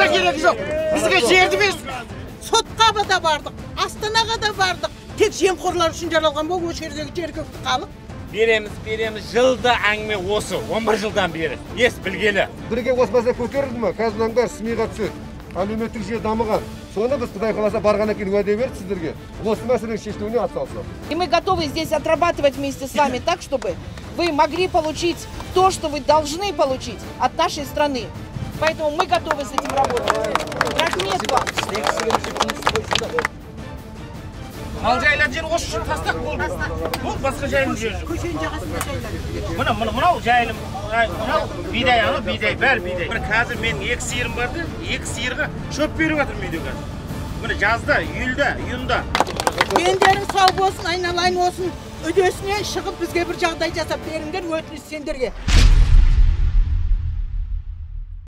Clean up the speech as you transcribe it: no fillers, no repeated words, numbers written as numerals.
да керегі жоқ. Бізге жерді берсін. Сотқа да бардық, Астанаға да бардық. Тек жемқорлар үшін жаралған болып, осы жердегі жергілікті халық. Береміз, береміз, жылда әңгіме осы, 11 жылдан бері. Ес білгелі. Бірге осы мәселе көтерілді ме? Қазір мынаның бәрі СМИ-ға түседі. Әлеуметтік жүйе дамыған. Соны біз Құдай қаласа барғаннан кейін уәде берді сіздерге. Осы мәселенің шешілуіне атсалысамыз. И мы готовы здесь отрабатывать вместе с вами так, чтобы вы могли получить то, что вы должны получить от нашей страны. Поэтому мы готовы с этим работать. Рахмет вам. Мал жайылатын жер осы үшін тастақ болды. Бұл басқа жайылым жер жоқ. Көшенің жағасында жайылады. Мына, мына, мынау жайылым, мынау бидай, анау бидай, бәрі бидай. Бір қазір менің 2 сиырым бар да, 2 сиырға шөп беріп жатырмын үйде қазір. Міне жазда, июльда, июньда. Дендерің сау болсын, айналайын, осының үдесінен шығып бізге бір жағдай жасап беріңдер, өтініш сендерге.